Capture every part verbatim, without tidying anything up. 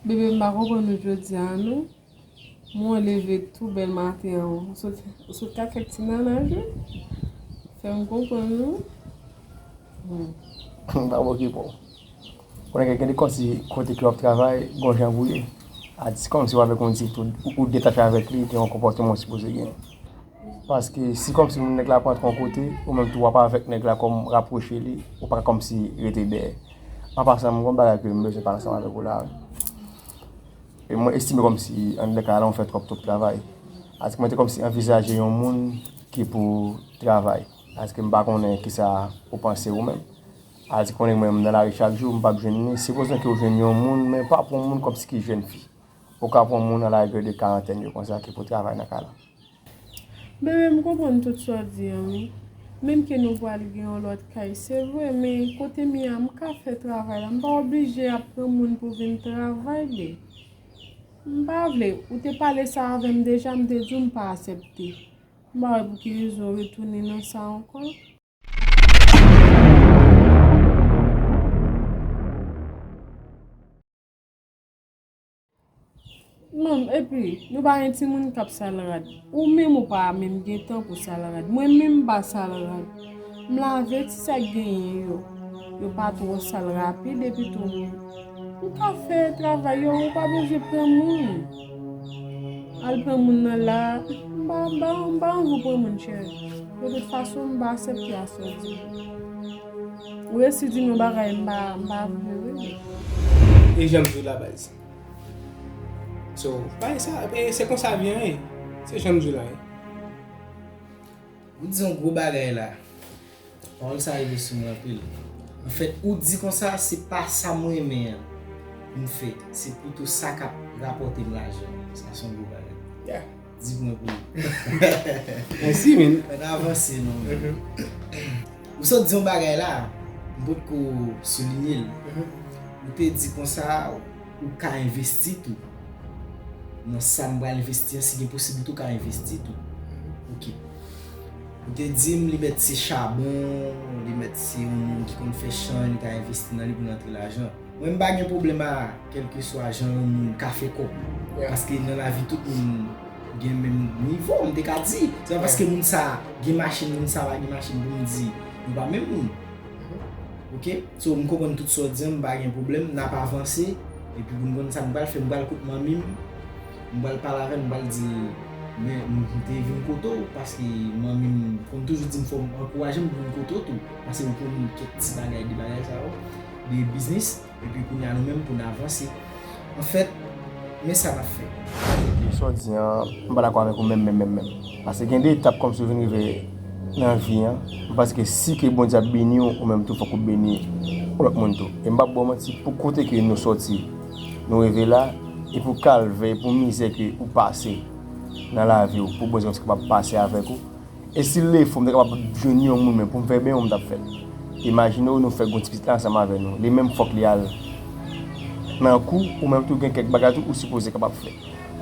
Bebe, m pa konprann ou jodi a non. Mwen leve tou bèl maten an. Ou sot, ou sot ka fè ti nanaj wi. Fè m konprann non. Hmm. M pa okipe w. Konnen gen de kòmsi kote ke w ap travay, gon jan pou ye. A di kòmsi w avèk yon di tou, ou, ou detache avèk li, gen yon konpòtman w sipoze genyen. Paske si kòmsi moun nèg la pran tron kote, ou menm tou w ap avèk nèg la kòm rapwoche li, ou pa ka kòmsi rete dèyè. An pasan, m gon bagay ke m bezwen pale ansanm avèk ou la. E mwen estime kòmsi anndan kay la ou fè twòp twòp travay. Paske mwen te kòmsi anvizaje yon moun ki pou travay. Paske m pa konnen kisa ou panse ou menm. Paske konnen mwen m nan lari chak jou, m p ap jwenn li. Sipozon ke ou jwenn yon moun, men pa pou yon moun kòmsi ki jèn fi. Ou ka pran moun a la rigueur de karantèn yo konsa ki pou travay nan kay la. Bebe, m konprann tout sa w di an wi. Menm ke nou pral gen yon lòt kay, se vre, men kote m ye a, m ka fè travay la. M pa oblije ap pran moun pou vin travay, be. M pa vle. Ou te pale sa avè m deja, m te di w m pa aksepte. M pa wè pou ki rezon w retounen nan sa ankò. Manm, epi, nou pa gen timoun k ap sal rad. Ou menm ou pa menm gen tan pou sal rad. Mwen menm m pa sal rad. M lave ti sa k genyen yo. Yo pa twò sal rapid epi tou m, m ka fè travay yo, ou pa bezwen pran moun. Al pran moun nan la, m pa, m pa, m pa anvi pran moun chè. De tout fason, m pa aksepte a sa w di. Ou resi di m yon bagay m pa, m pa vle wi. E jan m di w la baz. So, pa sa, e se konsa vi an ye. Se jan m di w la ye. Ou di yon gwo bagay la. Pawòl sa rive sou mwen anpil. Anfèt, ou di konsa, se pa sa m renmen an pou m fè. Se pito sa k ap rapòte m lajan. Sa se yon gwo bagay. Yeah. Di mwen pou ou. Mèsi, men. Ann avanse non. Ou sot di yon bagay la, m potko soulinye l. Ou te di konsa, ou ka envesti tou. Nan sa m pral envesti an, si gen posiblite ou ka envesti tou. Ok. Ou te di m li mèt se chabon, li mèt se yon moun ki konn fè chan, li ka envesti nan li pou l antre lajan. Mwen m pa gen pwoblèm a kèlkeswa jan yon moun ka fè kòb. Yeah. Paske nan lavi tout moun gen menm nivo, m te ka di. Se pa paske moun sa gen machin, moun sa pa gen machin pou m di nou pa menm moun. Ok? So, m konprann tout sa w di an, m pa gen pwoblèm, n ap avanse. Epi pou n konn sa m pral fè, m pral kot manmi m, m pral pale avè l, m pral di l, men m te vin kote w, paske manmi m konn toujou di m fò m ankouraje m pou vin kote w tou, paske ou konn kèk ti bagay, de bagay sa yo, de biznis. Epi kounye a nou menm pou n avanse. Anfèt, men sa n ap fè. Sa w di an, m pa dakò avèk ou menm, menm, menm, menm. Paske gen de etap kòmsi w vin rive nan vi an, m panse ke si ke Bondye ap beni w, ou menm tou fòk ou beni yon lòt moun tou. E m p ap ba w manti, pou kote ke nou sòti, nou rive la, e pou kalvè, e pou mizè ke ou pase nan lavi w, pou Bondye kòmsi kapab pase avèk ou, e si l lefo m te kapab jwenn yon moun menm pou m fè beny w, m t ap fè l. Imajine w, nou fèk gon ti pitit la ansanm avè nou. Li menm fòk li al nan kou, ou menm tou gen kèk bagay tou ou sipoze kapab fè.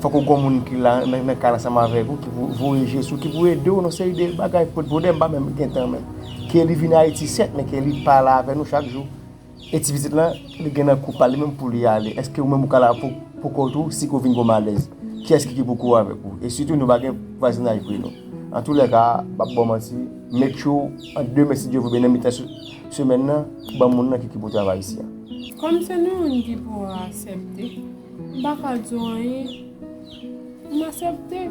Fòk ou gon moun ki la nan, nan kay la ansanm avèk ou, ki pou voye je sou, ki pou ede w nan seri de bagay. Pou, pou de m pa menm gen tan menm. Ke li vin Ayiti sèt, men ke li pa la avè nou chak jou. E ti pitit lan, li gen nan kou pa li menm pou li ale. Èske ou menm ou ka la pou, pou kont ou, si ke w vin gon malèz? Kiyès ki, ki pou kouri avèk ou? E sitou nou pa gen vwazinaj pre nou. Antoulèka, m p ap ba w manti, make sure, an demen, si Dye vle, nan mitan se-, semèn nan, ban moun nan ki, ki pou travay isi a. Kòm se nou youn ki pou aksepte, m pa ka di w anyen. M aksepte,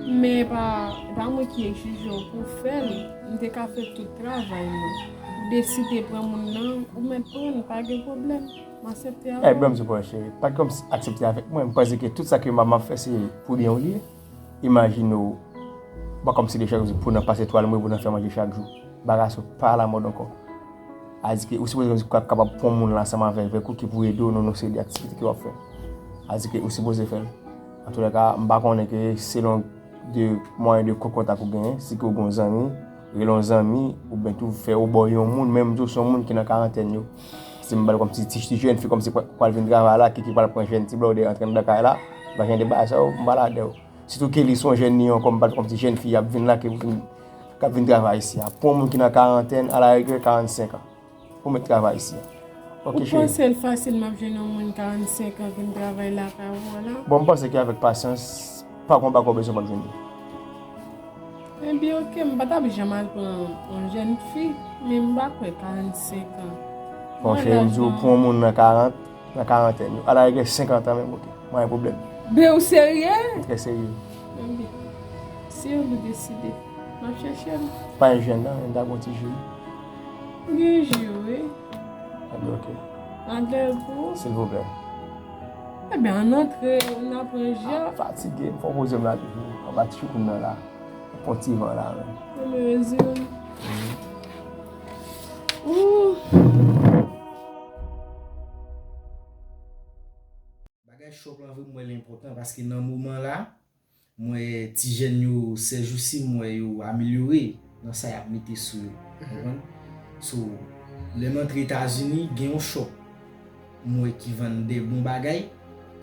men e pa, e pa mwen ki egzije w pou w fè l. M te ka fè tout travay mwen. Ou deside pran moun nan, ou mèt pran l, pa gen pwoblèm. M aksepte avè w. Bèl, m di w, cheri, pa gen kòmsi aksepte avèk mwen. M panse ke tout sa ke m ap fè, se pou byen w li ye. Imajine w, pa kòmsi de chak jou pou nan pase twal mwen, pou nan fè manje chak jou. Bagay sa yo pa alamòd ankò. A di ke ou sipoze ka-, kapab pran moun la ansanm avèk, avèk ou ki pou ede w nan yon seri de aktivite ke w ap fè. A di ke ou sipoze fè l. Antoulèka, m pa konnen ke selon de mwayen de kontak ou genyen, si ke w gen yon zanmi, rele yon zanmi, oubyen tou fè w ba yon moun, menm tou se yon moun ki nan karantèn yo. Si m ba l kòmsi ti, ti jèn fi kòmsi pral, pral vin travay la, ki, ki pral pran jèn ti blòdè antre anndan kay la, m pa gen de bagay sa yo, m pa la avè w. Sitou ke li se yon jèn li ankò, m pa l kòmsi jèn fi ap vin la, ki vin, k ap vin travay isi a. Pou yon moun ki nan karantèn, a la rigueur karannsenk an. Pou mèt travay isi a. Ok, Ou panse l fasil m ap jwenn yon moun karannsenk an ki n travay lakay ou an la? Bon, m panse ke avèk pasyans, pa gon bagay ou bezwen m ap jwenn li. Ebyen, oke, m pa t ap janm al pran yon jèn fi, men m pa kwè karannsenk an. Bon, cheri, m di w, pou yon moun nan karant, nan karantèn yo, alarge senkant an menm, oke, pa gen pwoblèm. Ben, ou serye? M trè serye. Ebyen, si yon jou deside, m ap chèche l. Pa gen jèn nan, m ta gon ti jou. Gen jou, wi. Ebyen, oke. Adlè pou. Silvouplè. Ebyen, ann antre, n ap pran je. Fatige, m fò poze m la toujou. Anba ti choukoun nan la. Pon ti van la menm. Mwen mezi. Ooh. Bagay shop lan vre, m wè l enpòtan paske nan moman la, m wè ti jèn yo, sèjousi, m wè yo amelyore nan sa y ap mete sou yo. Konprann? So, lè m antre Etazini, gen yon shop m wè ki vann de bon bagay.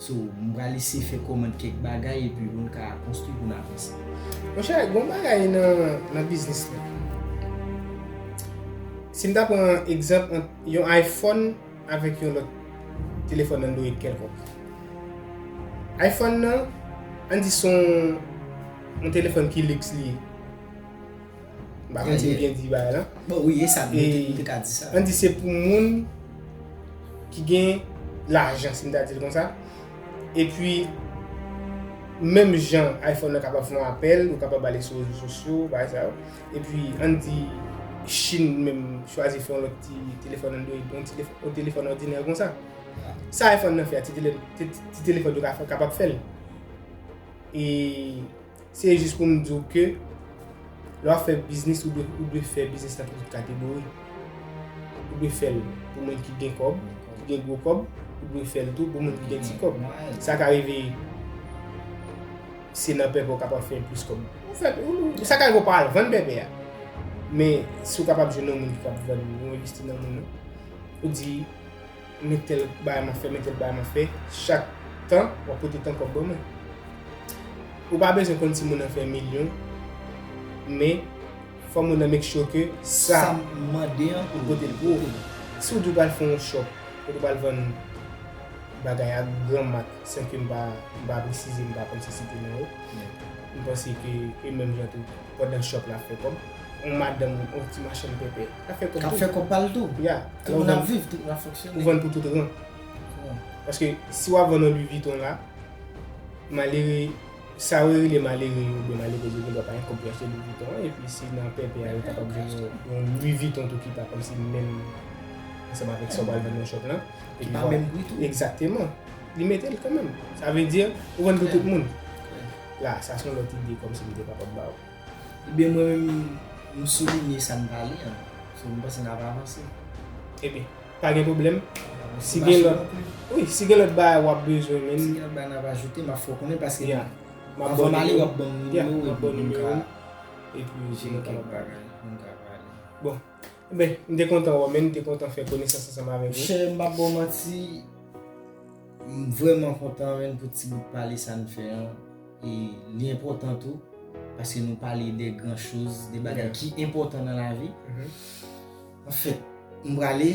So, m pral eseye fè kòmand kèk bagay epi pou n ka konstwi pou n avanse. Monchè, gon bagay nan, nan biznis lan. Si m ta pran egzanp ant yon iPhone avèk yon lòt telefòn Android kèlkonk. iPhone nan, ann di se yon, yon telefòn ki liks li ye. M pa konn si m byen di bagay lan. Bon, wi, e sa, nou te, nou te ka di sa. Ann di se pou moun ki gen lajan, si m ta di l konsa. Epi, menm jan iPhone nan kapab fè yon apèl, ou kapab ale sou rezo sosyo, bagay sa yo. Epi, ann di Chin menm chwazi fè yon lòt ti telefòn Android, yon ti telef-, yon telefòn òdinè konsa. Sa iPhone nan fè a, ti tele-, ti, ti telefòn yo ka fè, kapab fè l. E se jis pou m di w ke lè w ap fè biznis, ou dwe, ou dwe fè biznis lan pou tout kategori. Ou dwe fè l pou moun ki gen kòb, ki gen gwo kòb, ou dwe fè l tou pou moun ki gen ti kòb. Sa ka rive se nan pèpè w kapab fè plis kòb. Ou fè, ou, sa ka rive w pa al vann pèpè a. Men si w kapab jwenn yon moun ki kab vann, ou envesti nan moun nan, ou di, men tèl bagay m ap fè, men tèl bagay m ap fè, chak tan w ap pote tan kòb ban mwen. Ou pa bezwen konn si moun nan fè milyon, men fò moun nan make sure ke sa Sa m mande an ou pote l pou ou. Si w di w pral fè yon shop, kote w pral vann bagay ak gran mak, san ke m pa, m pa presize, m pa konn si site non yo. M panse ke e menm jan tou, pandan shop la ap fè kòb, yon madanm, yon ti machann pèpè, l ap fè kòb K ap tou. Fè kòb pa l tou. Ya. Tout moun ap viv, tout moun ap fonksyone. Ou vann pou tout ran. Paske si w ap vann yon Louis Vuitton la, malere, sa yo rele malere yo oubyen malerèz yo gendwa pa gen kòb pou yo achte Louis Vuitton an, epi si nan pèpè a yo kapab jwenn yon, yon Louis Vuitton tou ki pa kòmsi menm ansanm avèk sa w pral vann nan shop lan. Ki pa menm pri tou. Egzakteman. Li mete l kanmenm. Sa vle di, ou vann pou tout moun. La, sa se yon lòt ide kòmsi m te kapab ba w. Ebyen, mwen menm, m soulinye sa n pale an. So, m panse n ap avanse. Ebyen, pa gen pwoblèm. Si gen lòt, wi, si gen lòt bagay w ap bezwen, men. Si gen lòt bagay n ap ajoute, m ap fè w konnen paske Ya. M ap anvan m ba w ale, w nimewo. ap ban m Ya, nimewo m ap ba w epi nou nimewo ka m. Epi jere kèk bagay. Nou ka pale. Bon, ebyen, m te kontan wè w, men m te kontan fè konesans ansanm avèk ou. Monchè, m p ap ba w manti, m vrèman kontan, men, pou ti bout pale sa n fè an. E li enpòtan tou, paske nou pale de gran choz, de bagay ki enpòtan nan lavi. Anfèt, m prale,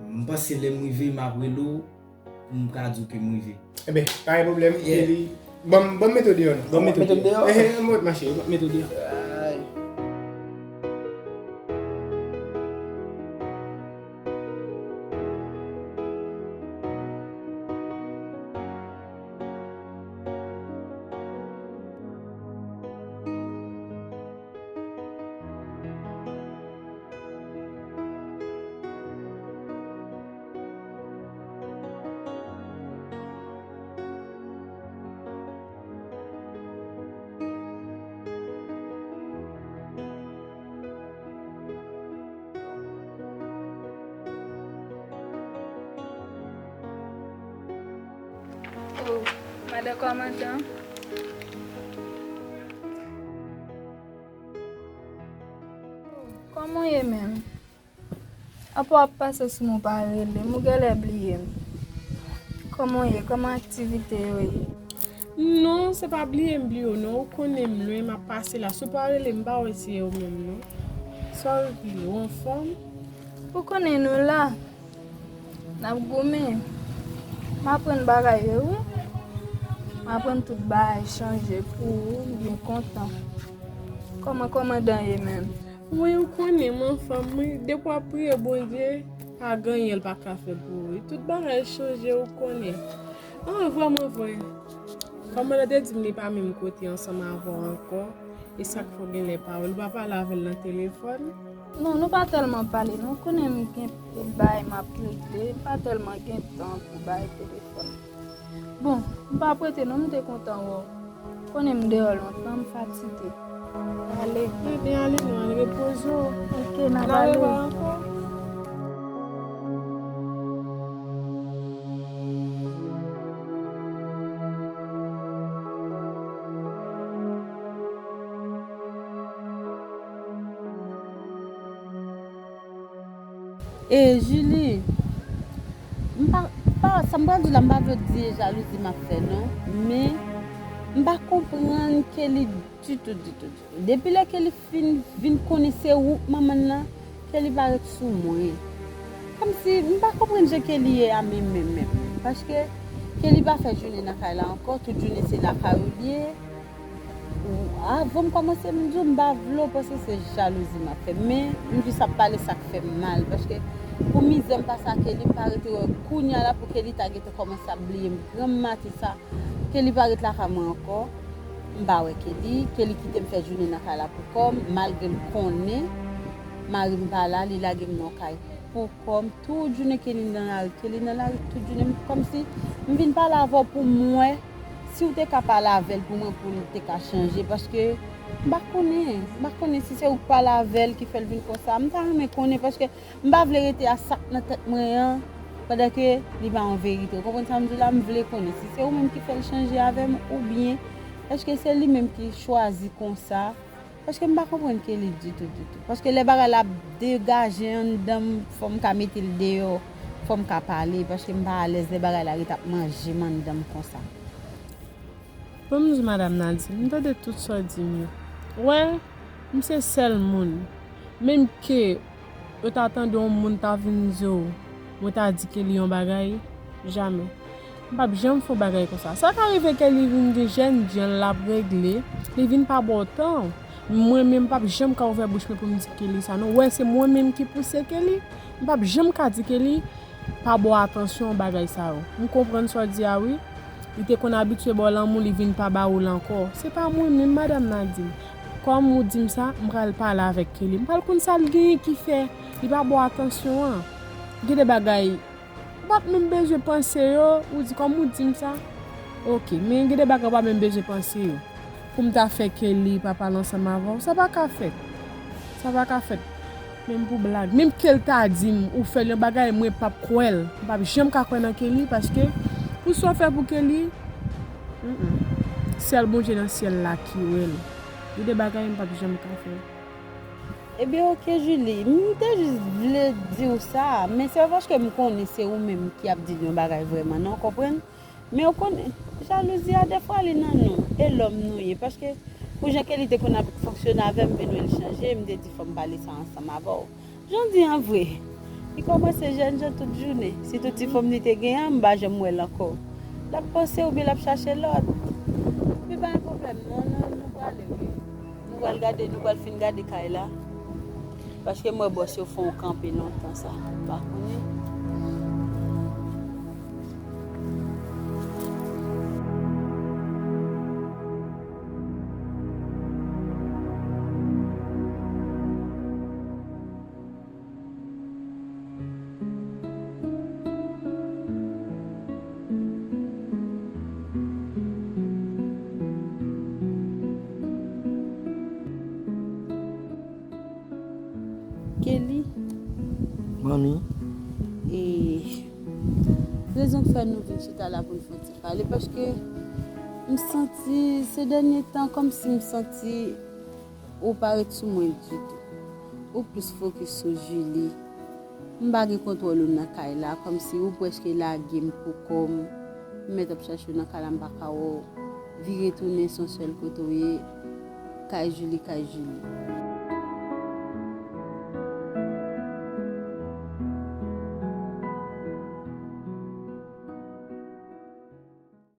m panse lè m rive, m ap rele w, pou m ka di w ke m rive. Ebyen, pa gen pwoblèm. Yeah. Ban m, ban m mete w deyò non. Ban m mete w Mete m deyò? Eh, eh, m ret mache, mete w deyò. Oh, madan kòmandan. Kòman w ye menm? Apa w ap pase sou mwen, w pa rele m, ou genlè bliye m. Kòman w ye? Kòman aktivite yo ye? Non, se pa bliye m bliye w non, ou konnen m lwen, m ap pase la. Si w pa rele m, m pa wè si e ou menm non. Sa w ye, ou anfòm? Ou konnen nou la. N ap goumen. M aprann bagay yo, wi. M aprann tout bagay chanje pou ou, m byen kontan. Kòman kòmandan ye menm? Mwen, ou konnen, m anfòm, wi. Depi w ap priye Bondye, pa gen anyen l pa ka fè pou ou. Tout bagay chanje, ou konnen. Ah, vrèman vre. Kòmandan te di m li pa menm kote ansanm avè w ankò. E sa k fè w genlè pa wè l, ou pa pale avè l nan telefòn? Non, nou pa tèlman pale, non. Ou konnen m gen pil bagay m ap regle, m pa tèlman gen tan pou bay telefòn. Bon, m p ap rete non, m te kontan wè w. Konnen m deyò lontan, m fatige. Ale. Ebyen, ale non, al repoze w. Ok, n ap ale. N a rewè ankò. E Julie, m pa, pa, sa m pral di w la, m pa vle w di e jalouzi m ap fè non, men m pa konprann Kelly ditou, ditou, ditou. Depi lè Kelly fin vin konnen se ou k manman l lan, Kelly pa ret sou mwen. Kòmsi m pa konprann jan Kelly ye a menm, menm, menm, menm. Paske Kelly pa fè jounen nan kay la ankò, tout jounen se lakay ou l ye. Ou, avan m kòmanse, m di w m pa vle w panse se jalouzi m ap fè. Men, m jis ap pale sa k fè m mal. Paske pou mizè m pase ak Kelly, m pa rete wè kounye a la pou Kelly ta gentan kòmanse ap bliye m granm maten sa. Kelly pa ret lakay mwen ankò. M pa wè Kelly. Kelly kite m fè jounen nan kay la pou kò m, malgre l konnen mari m pa la, li lage m nan kay pou kò m. Tout jounen Kelly nan lari, Kelly nan lari, tout jounen m, kòmsi m vin pale avè w pou m wè si w te ka pale avè l pou mwen, pou l te ka chanje, paske m pa konnen, m pa konnen si se ou k pale avè l ki fè l vin konsa. M ta renmen konnen, paske m pa vle rete a sa k nan tèt mwen an, pandan ke li pa yon verite. Ou konprann sa m di w la? M vle konnen si se ou menm ki fè l chanje avè m, oubyen èske se li menm ki chwazi konsa? Paske m pa konprann Kelly ditou, ditou. Paske lè bagay la ap degaje anndan m, fò m ka mete l deyò, fò m ka pale, paske m pa alèz lè bagay la ret ap manje m anndan m konsa. Ban m di w, Madam Nadine, m tande tout sa w di m yo. Wè, m se sèl moun. Menm ke yo ta tande yon moun ta vin di w, mwen ta di Kelly yon bagay, jamè. M p ap janm fè yon bagay konsa. Sa ka rive Kelly vin gen jèn djan l ap regle, li vin pa ba w tan. Mwen menm, m p ap janm ka ouvè bouch mwen pou m di Kelly sa, non. Wè, se mwen menm ki pouse Kelly. M p ap janm ka di Kelly, pa ba w atansyon bagay sa yo. M konprann sa w di a, wi. Li te konn abitye ba w lanmou, li vin pa ba ou l ankò. Se pa mwen menm, Madam Nadine. Kòm ou di m sa, m pral pale avèk Kelly. M pral konn sa l genyen ki fè li pa ba w atansyon an. Gen de bagay, ou p ap menm bezwen panse yo, ou di kòm ou di m sa. Ok, men gen de bagay ou pa menm bezwen panse yo. Pou m ta fè Kelly pa pale ansanm avè w, sa pa ka fèt. Sa pa ka fèt. Menm pou blag. Menm ke l ta di m ou fè l yon bagay, mwen p ap kwè l. M p ap janm ka kwè nan Kelly, paske pou sa w fè pou Kelly, mm, mm, sèl Bondye nan syèl la ki wè l. Gen de bagay m p ap janm ka fè. Ebyen, ok, Julie, m te jis vle di w sa, men se pa paske m konnen se ou menm ki ap di l yon bagay vrèman, non, konprann? Men ou konnen, jalouzi a, dèfwa, li nan nou, e lòm nou ye, paske pou jan Kelly te konn ap fonksyone avè m, vin wè l chanje, m te di fò m pale sa ansanm avè w. Jan w di an vre, li kòmanse jèn jan tout jounen, sitou ti fanm li te gen an, m pa janm wè l ankò. L ap panse oubyen l ap chache lòt. Epi pa gen pwoblèm, non, non, nou prale, wi. Nou pral gade, nou pral fin gade kay la. Paske m wè bòs yo fè yon kanpe lontan sa. M pa konnen. Kelly. Manmi. E rezon k fè nou vin chita la pou n fè yon ti pale, paske m santi se dènye tan kòmsi m santi ou pa ret sou mwen ditou. Ou plis fokis sou Julie. M pa gen kontwòl ou nan kay la, kòmsi ou prèske lage m pou kò m. M mèt ap chache w nan kay la, m pa ka wè w. Vire tounen, se yon sèl kote w ye. Kay Julie, kay Julie.